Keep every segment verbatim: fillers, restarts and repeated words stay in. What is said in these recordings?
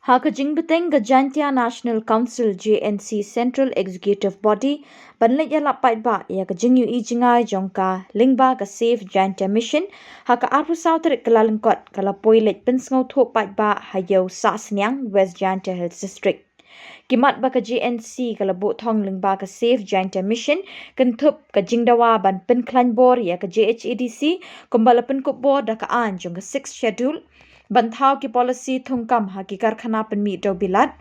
Ha ka jingbteng ka Jaintia National Council, J N C, Central Executive Body, ban leit yalap paidbah ya ka jingyu i jingai jong ka lyngba ka Save Jaintia Mission, ha ka arphew saw tarik Kyllalyngkot, ka la poi leit pynsngewthuh paidbah ha Iew Sahsniang, West Jaintia Hills District. Ki mat ba ka J N C ka la buh thong lyngba ka Save Jaintia Mission, kynthup ka jingdawa ban pynkhlaiñ bor ya ka J H A D C, kumba la pynkup bor da ka aiñ jong ka Sixth Schedule, ban thaw ki policy thungkam ha ki karkhana pynmih dewbilat,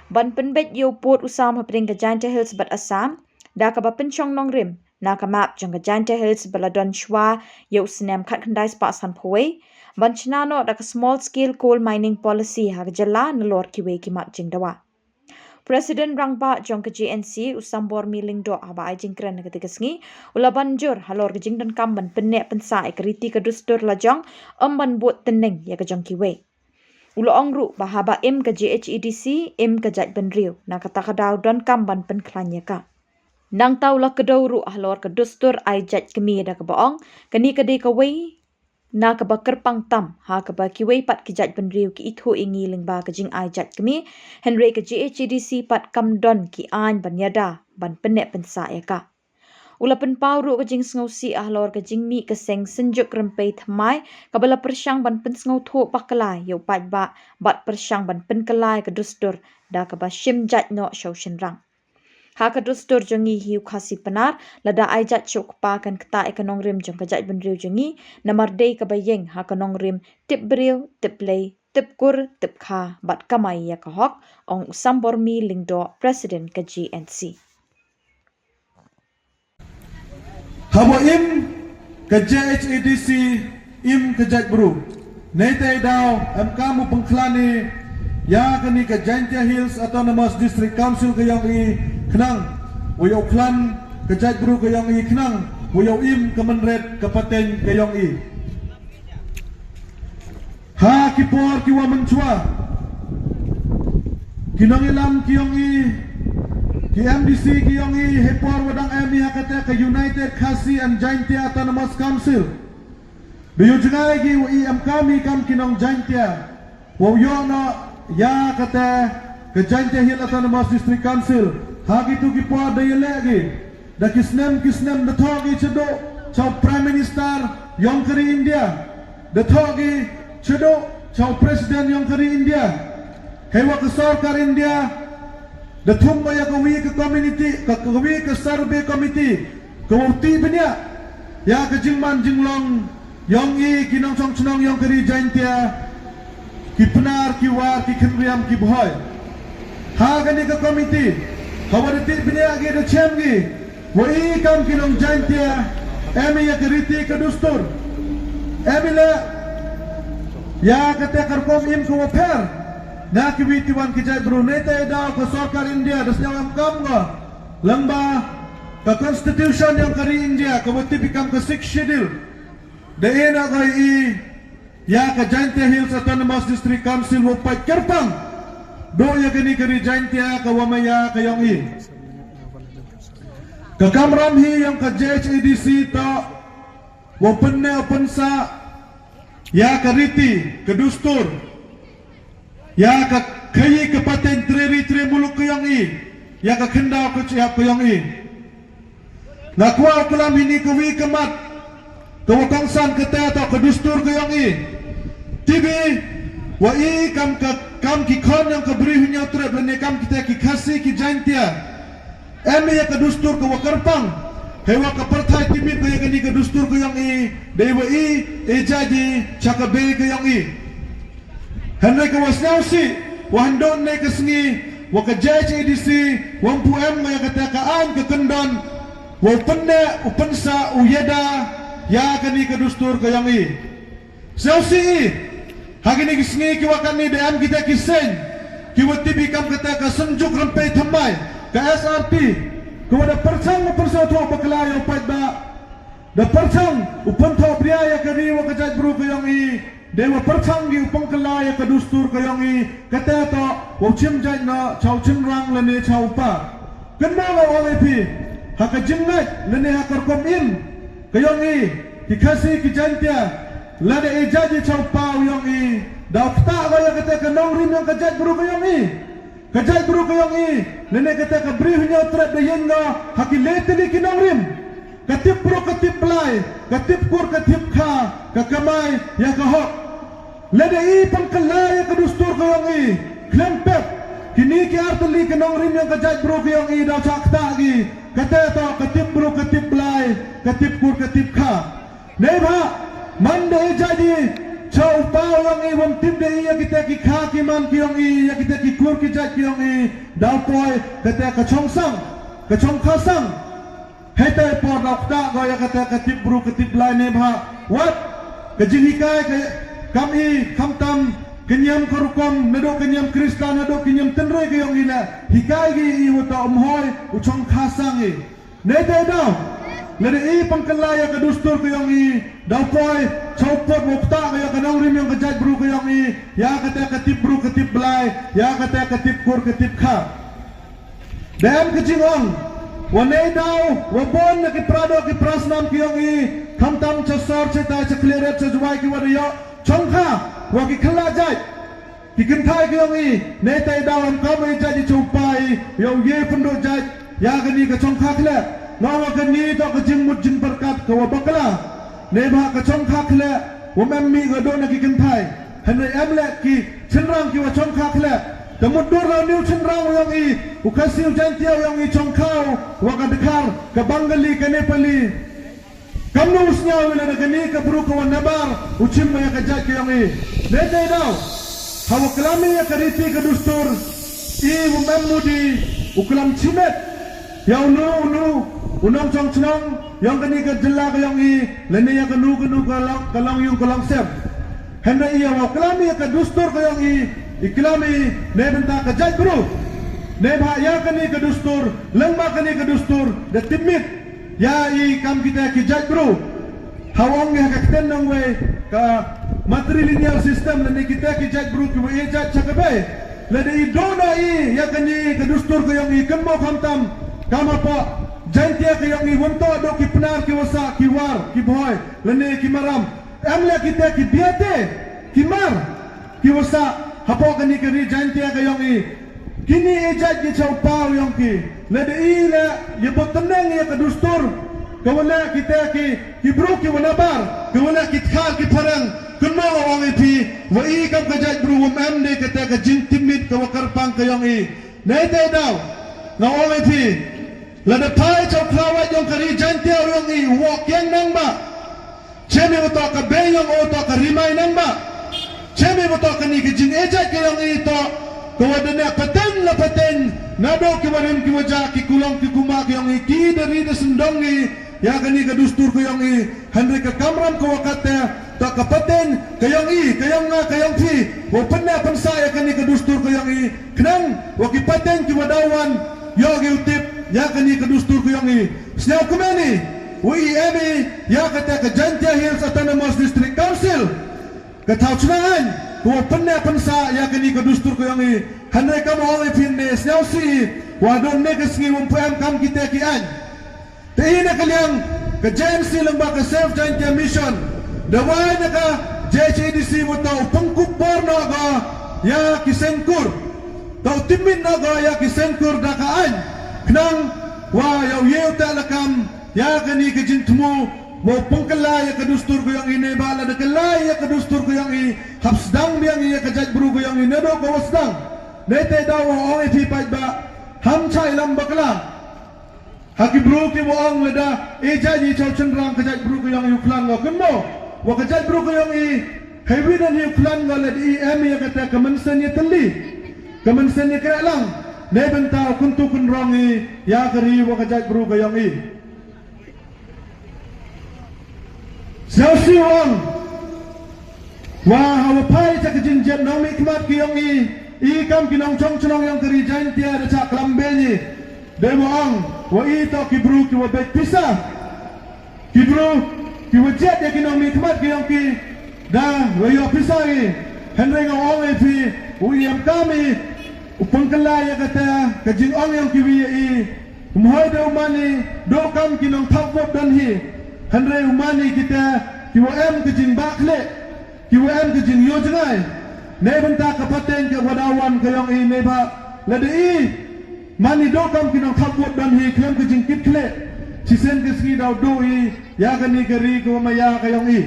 ban pynbeit yow pud u sam hapdeng ka Jaintia Hills bad Assam, da kaba pynchong nongrim na ka map jong ka Jaintia Hills ba la don shwa yow snem khatkhyndai spah sanphew wei, ban chna noh da ka Small Scale Coal Mining Policy ha ka jylla, nalor kiwei ki mat jingdawa. President rangbah jong ka J N C, u Sambor Mii Lyngdoh, haba ai jingkren ha katei ka sngi, u la ban jur halor ka jingdonkam ban pynneh pynsah ya ka riti ka dustur lajong, ym ban bud tyneng ya ka jong kiwei. U la ong ruh ba haba im ka J H A D C, im ka jaitbynriew, na kata ka daw donkam ban pynkhlaiñ ya ka. Nangta u la kdew ruh halor ka dustur ai jait kmie da kaba ong, kani ka dei kawei na kaba kyrpang tam, ha kaba kiwei pat ki jaitbynriew ki ithuh i ngi lyngba ka jingai jait kmie, hynrei ka J H A D C pat kam don ki aiñ ban yada ban pynneh pynsah ya ka. U la pynpaw ruh ka jingsngewsih halor ka jingmih ka seng Synjuk Rympei Thymmai, kaba la pyrshang ban pynsngewthuh bakla yow paidbah, bad pyrshang ban pynkylla ya ka dustur, da kaba shim jait noh sha u shynrang. Ha ka dustur jong ngi hi u Khasi Pnar, lada ai jait sha u kpa kan ktah ya ka nongrim jong ka jaitbynriew jong ngi, namar dei kaba yeng ha ka nongrim tip briew, tip lei, tip kur, tip kha, bad kamai ya ka hok, ong u Sambor Mii Lyngdoh, President ka J N C. Haba im ka J H A D C, im ka jaitbru. Neitei daw em kam u pynkhlan i ya kani ka Jaintia Hills Autonomous District Council ka yong i, khnang wa yow khlan ka jaitbru ka yong i, khnang wa yow im ka mynret ka pateng ka yong i. Ha ki por ki wa mynchwa, ki nongyalam ki yong i, ki M D C ki yong i, hei por wa dang em i ha kata ka United Khasi and Jaintia Autonomous Council, da yow jngai ki wa i em kam i kam ki nong Jaintia, wow yoh noh ya kata ka Jaintia Hills Autonomous District Council. Ha kitu ki por da yaleh ki, da ki snem ki snem, da thoh ki chaduh cha u Prime Minister yong ka ri India, da thoh ki chaduh cha u President yong ka ri India. Heiwa ka sorkar India da thung ko ya kawi ka community, ka, kawi ka survey committee, ka wow tih bniah ya ka jingman jinglong yong i ki nongchong chnong yong ka ri Jaintia, ki Pnar, ki War, ki Khynriam, ki Bhoi. Ha kani ka committee, hawa da tih bniah ki, da chem ki wa i kam ki nong Jaintia em i ya ka riti ka dustur, em i leh ya kata ka rukom im ka wa pher na kiwi kiwon ki jaitbru. Neitei daw ka sorkar India da sñiaw em kam ko lyngba ka Constitution yong ka ri India ka wa tip i kam ka Sixth Schedule. Da e na ko i ya ka Jaintia Hills Autonomous District Council wow pait kyrpang duh ya kani ka ri Jaintia ka wa maya ka yong i. Ka kamram hi yong ka J H A D C toh wow pynneh u pynsah ya ka riti ka dustur, ya ka khayi ka pateng tre ri tre muluk ka yong i, ya ka khyndaw ka chyiap ka yong i. Nga kwah u klam hini kawi ka mat ka wa kongsan, kata toh ka dustur ka yong i. Tip i wa i kam ka, kam ki khon yong ka Bri Hynñiewtrep, lane kam kita ki Khasi ki Jaintia, em i ya ka dustur ka wa kyrpang. Heiwa ka pyrthai tipmit ko ya kani ka dustur ka yong i, dei wa i e jait i cha ka bei ka yong i. Hynrei ka wa sñiawsih, wa hynduh ynne ka sngi wa ka J H A D C wa ym pu em ko ya kata ka aiñ ka kyndon wow pynneh u pynsah u yada ya kani ka dustur ka yong i. Sñiawsih i, ha kini ki sngi ki wa katni da em kita ki seng ki wa tip i kam kata ka Synjuk Rympei Thymmai, ka S R P, ka wa da pyrchang u pynsñiawthuh bakla ya u paidbah, da pyrchang u pynthoh bria ya ka ri wa ka jaitbru ka yong i, dei wa pyrchang ki u pynkylla ya ka dustur ka yong i, kata toh wow chim jait noh cha u chynrang lane cha u pa. Kynmaw nga ong i phi, ha ka jingngeit lane ha ka rukom im ka yong i ki Khasi ki Jaintia, Lada e jait i cha u pa u yong i, daw ktah ko ya kate ka nongrim yong ka jaitbru ka yong i. Ka jaitbru ka yong i, lane kate ka bri Hynñiewtrep da yeng ko ha ki le tylli ki nongrim. Ka tip bru ka tip blai, ka tip kur ka tip kha, ka kamai ya ka hok. Lada i pynkylla ya ka dustur ka yong i khlem pep, kini ki ar tylli ki nongrim yong ka jaitbru ka yong i daw chah ktah ki. Kate toh ka tip bru ka tip blai, ka tip kur ka tip kha. Neibhah man da e jait i cha u pa u yong i, wym tip de i ya kite ki kha ki man ki yong i, ya kite ki kur ki jait ki yong i, daw poi kate ka chongsang, ka chongkha sang. Heitæ i por daw ktah ko ya kate ka tip bru ka tip blai. Neibhah wat ka jinghikai ka kam i, khamtam ka niam ka rukom, nadooh ka niam Khristan hadooh ka niam tynre ka yong i leh, hikai ki i wa toh u mhoi u chongkha sang i. Neitæ daw, lada i pynkylla ya ka dustur ka yong i, daw poi cha u pud wa ktah ko ya ka nongrim yong ka jaitbru ka yong i, ya kate ka tip bru ka tip blai, ya kate ka tip kur ka tip kha. Da em ka jingong wa neidaw wa boon na ki para doh ki para snam ki yong i, khamtam cha sor, cha tai, cha Khliehriat, cha Jowai, ki wa da yoh chongkha wa ki khylla jait, ki kynthai ki yong i. Neitæ daw emkaam e jait i cha u pa i yow ye pynduh jait ya kani ka chongkha khleh. Nga ong wa kani toh ka jingmut jingpyrkhat ka wa bakla. Neibhah ka chongkha khleh wym em mih ka dooh na ki kynthai, hynrei em leh ki chynrang ki wa chongkha khleh. Te mutdur la u ni u chynrang u yong i, u Khasi u Jaiñtia u yong i, chongkha u wa ka Dkhar, ka Bangali, ka Nepali. Kamnu u sñiaw i lada kani ka bru ka wa nabar u chim ya ka jait ka yong i? Neitæ daw, hawa klam i ya ka riti ka dustur, i wym em u di u klam chimet ya unu unu u nongchong chnong yong kani ka jylla ka yong i, lane ya kanu kanu ka long, ka longyung ka longsem. Hynrei i ya wa klam i ya ka dustur ka yong i, i klam i neibynta ka jaitbru. Neibhah ya kani ka dustur, lyngba kani ka dustur da tipmit ya i kam kite ki jaitbru. Hawa ong i ha ka ktien nongwei ka matrilineal system, lane kite ki jaitbru ki wa e jait cha ka bei. Lada i dooh noh i ya kani ka dustur ka yong i, kynmaw, khamtam kam hapoh Jaiñtia ka yong i, wym toh dooh ki Pnar ki wa sah, ki War, ki Bhoi, lane ki Maram. Em leh kite ki Biate, ki Hmar, ki wa sah hapoh kani ka ri Jaiñtia ka yong i. Kini e jait ki cha u pa u yong ki. Lada i leh ya bud tynneng ya ka dustur ka wa leh kite ki, ki bru ki wa nabar, ka wa leh ki Dkhar ki Phareng, kynmaw, nga ong i phi, wa i kam ka jaitbru wym em de kate ka jingtipmit ka wa kyrpang ka yong i. Neitæ daw, nga ong i phi, lada phai cha u khlawait yong ka ri Jaiñtia u yong i, u woh kiang nangbah, chem i wa toh ka bei yong o toh ka rimai nangbah, chem i wa toh kani ka jing e jait ka yong i toh ka wa da neh pateiñ la pateiñ, nadooh ki wa rim ki wa jah, ki kulong ki kumah ka yong i, ki da ri da syndong i ya kani ka dustur ka yong i. Hynrei ka kamram ka wa kattæ toh ka pateiñ ka yong i, ka yong nga, ka yong phi, wow pynneh pynsah ya kani ka dustur ka yong i, khnang wa ki pateiñ ki wa daw wan yoh ki u tip ya kani ka dustur ka yong i. Sñiawkmen i wa i em i ya katæ ka Jaiñtia Hills Autonomous District Council, ka thaw chna aiñ ka wow pynneh pynsah ya kani ka dustur ka yong i. Hynrei kamwa ong i phi, ynne sñiawsih i wa hadooh ynne ka sngi wym pu em kam kitæ ki aiñ. Tæ i na ka liang ka J N C lyngba ka Save Jaiñtia Mission, da wai na ka J H A D C wa toh u pynkup bor noh ko ya ki seiñkur, toh u tipmit noh ko ya ki seiñkur da ka aiñ, khnang wa yow ye u tah lakam ya kani ka jingthmu wow pynkylla ya ka dustur ka yong i. Neibhah lada kylla ya ka dustur ka yong i, hap sdang biang i ya ka jaitbru ka yong i nadooh kawa sdang. Neitæ daw wa ong i phi paidbah, ham chah i lam bakla ha ki bru kiwa ong lada e jait i chaw chynrang ka jaitbru ka yong i u khlan ko. Kynmaw wa ka jaitbru ka yong i heiwi nangi u khlan ko lada i em ya katæ ka mynsien yatylli, ka mynsien yakrehlang neibynta u kyntu kynrong i ya ka ri wa ka jaitbru ka yong i. Sñiawsih u ong wa hawa phai cha ka jingjied nongmihkhmat ki yong i, i kam ki nongchong chnong yong ka ri Jaiñtia da chah klam beiñ i deiwa ong wa i toh ki bru kiwa beit pisa, ki bru kiwa jied ya ki nongmihkhmat ki yong ki da wa yoh pisa ki. Hynrei nga ong i phi, u i emkaam i u pynkylla ya katæ ka jingong yong kiwi ya i. Ym hoi de u man i dooh kam ki nongthap vote donhi, hynrei u man i kitæ Ki wa em ka jingbakhle, ki wa em ka jingyoh jngai. Neibynta ka pateng ka wa daw wan ka yong i neibhah. Lada i man i dooh kam ki nongthap vote ban hi khlem ka jingkit khleh, chisien ka sngi daw dooh i ya kani ka ri ka wa maya ka yong i.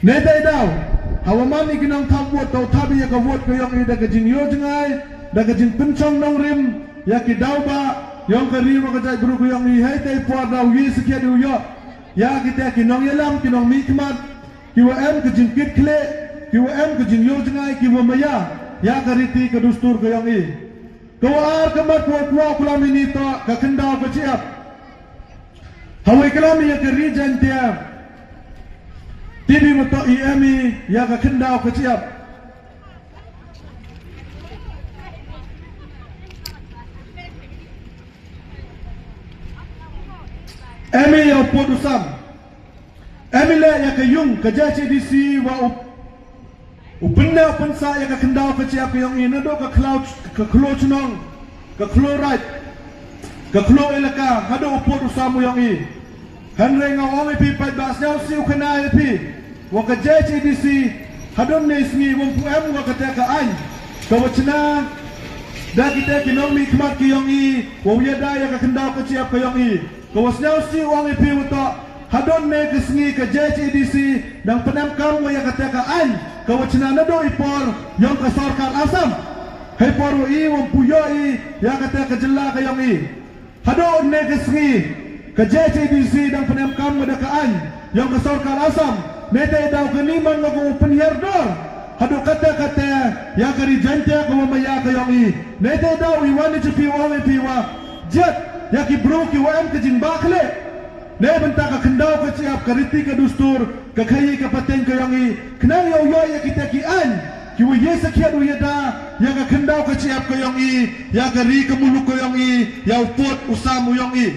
Neitei daw, ha wa man i ki nongthap vote, daw thap i ya ka vote ka yong i da ka jingyoh jngai, da ka jingpynchong nongrim ya ki daw ba yong ka ri wa ka jaitbru ka yong i. Heitei por daw ye sakhiat u yoh ya kite ki nongyalam, ki nongmihkhmat, ki wa em ka jingkit khleh, ki wa em ka jingyoh jngai, ki wa maya ya ka riti ka dustur ka yong i. Ka wa ar ka mat ka wa kwah u klam ini toh ka khyndaw ka chiap. Ha wa i klam ya ka ri Jaintia, te i wa toh i em i ya ka khyndaw ka chiap. Em i ya u pud u sam. Em i leh ya ka yung ka J H A D C wa u, u pynne u pynsah ya ka khyndaw ka chiap ka yong i nadooh ka khlaw, ka khlaw chnong, ka khlaw raij, ka khlaw elaka, hadooh u pud u sam u yong i. Hynrei nga ong i phi paidbah, sniawsih u khana i phi wa ka J H A D C hadooh ne sngi wym pu em wa kate ka aiñ ka wa chna da kite ki nongmihkhmat ki yong i wa u yada ya ka khyndaw ka chiap ka yong i. Ka wa sniawsih u ong i phi wa toh hadooh ne ka sngi ka J H A D C dang pynemkam wa ya kate ka aiñ ka wa chna nadooh i por yong ka sorkar Assam. Hei por wa i wym pu yoh i ya kate ka jylla ka yong i. Hadooh ne ka sngi ka J H A D C dang pynemkam wa da ka aiñ yong ka sorkar Assam. Neitei daw kani man wa ka u pynhiar dor hadooh kate kate ya ka ri Jaintia ka wa maya ka yong i. Neitei daw i wan i cha phi u ong i phi wa jied ya ki bru ki wa em ka jingbakhle. Neibynta ka khyndaw ka chiap, ka riti ka dustur, ka khaii ka pateng ka yong i, khnang yow yoh ya kite ki aiñ ki wa ye sakhiat u yada ya ka khyndaw ka chiap ka yong i, ya ka ri ka muluk ka yong i, ya u pud u sam u yong i.